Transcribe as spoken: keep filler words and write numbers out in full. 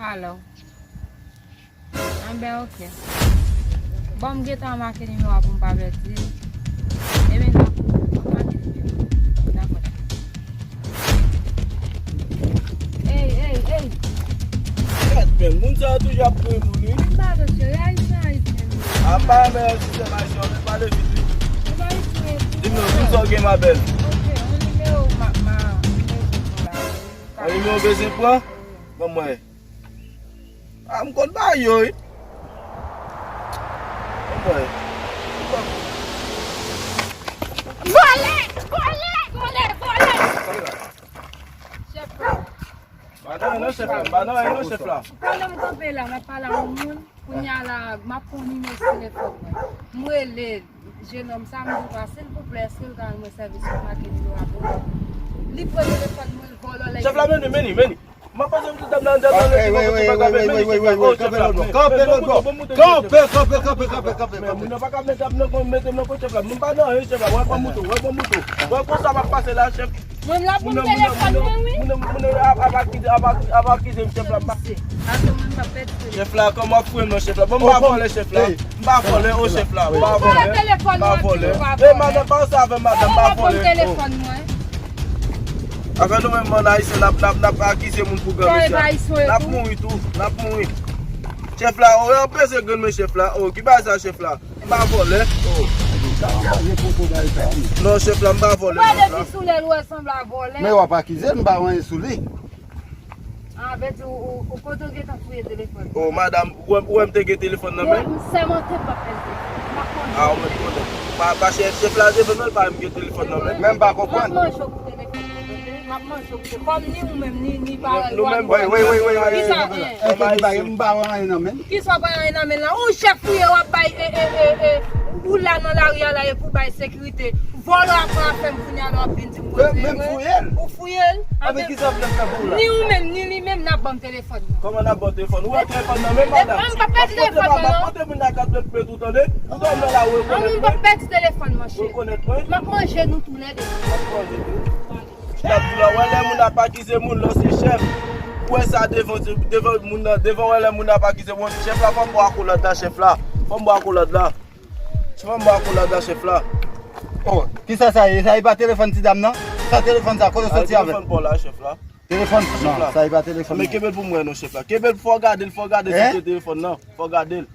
Alo. Anben, oke. Bon, m gentan make nimewo a pou m pa pèdi l. Ebyen, dakò. M ap make nimewo a. Dakò. Ey, ey, ey. Gad, men, moun sa yo toujou ap touye moun, wi. M pa dosye, ayisyen, ayisyen. A pa men sistèm ayisyen, men pale vit, wi. M pa ayisyen. Di m non, di m sa w gen, ma belle. Oke, yon nimewo, ma, ma, nimewo la. Yon nimewo bezwen pran? Ban mwen. A, m konn ba yo, wi. Bon, vòlè! Vòlè! Vòlè! Vòlè! Chèf la. M pa nan anyen non, chèf la. M pa nan anyen non, chèf la. Pandan m kanpe la, m ap pale a yon moun. Kounye a la, m ap pran nimewo telefòn mwen. M rele jennonm sa, m di l, silvouplè, èske l ka rann mwen sèvis pou make nimewo a pou mwen? Li pran telefòn mwen, l vòlò lè. Chèf la, men li, men li, men li. M ap pase m tout dam nan, dam nan, mete bagay, men li, chèf la. Oh, chèf la, men, kanpe, men, bon, kanpe, bon, kanpe, kanpe, kanpe, kanpe, kanpe, kanpe, kanpe. Men moun nan pa ka met dam nan, mete m nan kot chèf la. M pa nan anyen, chèf la. Wè, bon mouton, wè, bon mouton. Wè, konsa m ap pase la, chèf. Mwen, m la pou m telefòn mwen, wi. Moun nan, moun nan ap, ap akize, ap, ap akize m, chèf la. Pase mwen, m pa pèdi telefòn. Chèf la, kòman w ap fouye m non, chèf la? Bon, m pa vòlè, chèf la. M pa vòlè, o, chèf la. M pa vòlè. M pa vòlè. E, madanm, pa ansanm avè m, madanm, m pa vòlè. Telefòn mwen. Avè nou menm, bann ayisyen, n ap, n ap, n ap akize moun pou granmesi a. N ap mouri tou, n ap mouri. Chèf la, o, yo peze grenn men chèf la. O, ki bagay sa, chèf la? M pa vòlè. O. Non, chèf la, m pa vòlè, chèf la. Ou pa depi sou lè l wè sanble a vòlè. Men w ap akize l, m pa wè anyen sou li. A, vle di ou, ou, ou kote w gentan fouye telefòn? O, madanm, ou wè, ou wè m te gen telefòn nan men m? M sèmante m p ap pèdi telefòn. M ap manje. A, ou mèt konnen. Pa, pa chèf, chèf la devan mwen, l pa menm gen telefòn nan men l. Men m pa konprann. M ap manje w pou telefòn mwen, tande? M ap manje w pou telefòn. Kòm ni ou menm, ni, ni parèy ou a nou. Wi, wi, wi, wi, wi. Kisa, en? Èske li pa, m pa wè anyen nan men l? Kisa w pa wè anyen nan men l la? Ou chèf fouye, w ap bay, e, e, e, e, ou la nan lari a la, e pou bay sekirite. Vòlò a pran afè m, kounye a la w ap vin di m kote. Men, men m fouye l. Ou fouye l? A, men kisa m fè pou ou la? Ni ou menm, ni li menm, n ap ban m telefòn nan. Kòman n ap ban w telefòn? Ou wè telefòn nan men m, madanm? M p ap pèdi telefòn mwen non. M ap pote moun nan kat dòt plen tou, tande? Ou wè m nan la, ou rekonèt mwen? An, m p ap pèdi telefòn, monchè. Ou rekonèt mwen? M ap manje nou toulède. M ap manje tou. M ap di la, wè lè moun ap akize moun, lè w se chèf. Ou wè sa devan, devan moun nan, devan wè lè moun ap akize moun. Chèf la, fò m bò akolad la, chèf la. Fò m bò akolad la. Chèf la, m bò akolad la, chèf la. O, kisa sa ye? Sa ye pa telefòn ti dam nan? Sa telefòn sa, kote w soti avè l? Telefòn pa w la, chèf la. Telefòn? Non, sa ye pa telefòn nan. Men kenbe l pou m wè non, chèf la. Kenbe l, fò w gade l, fò w gade si se telefòn nan. Fò w gade l.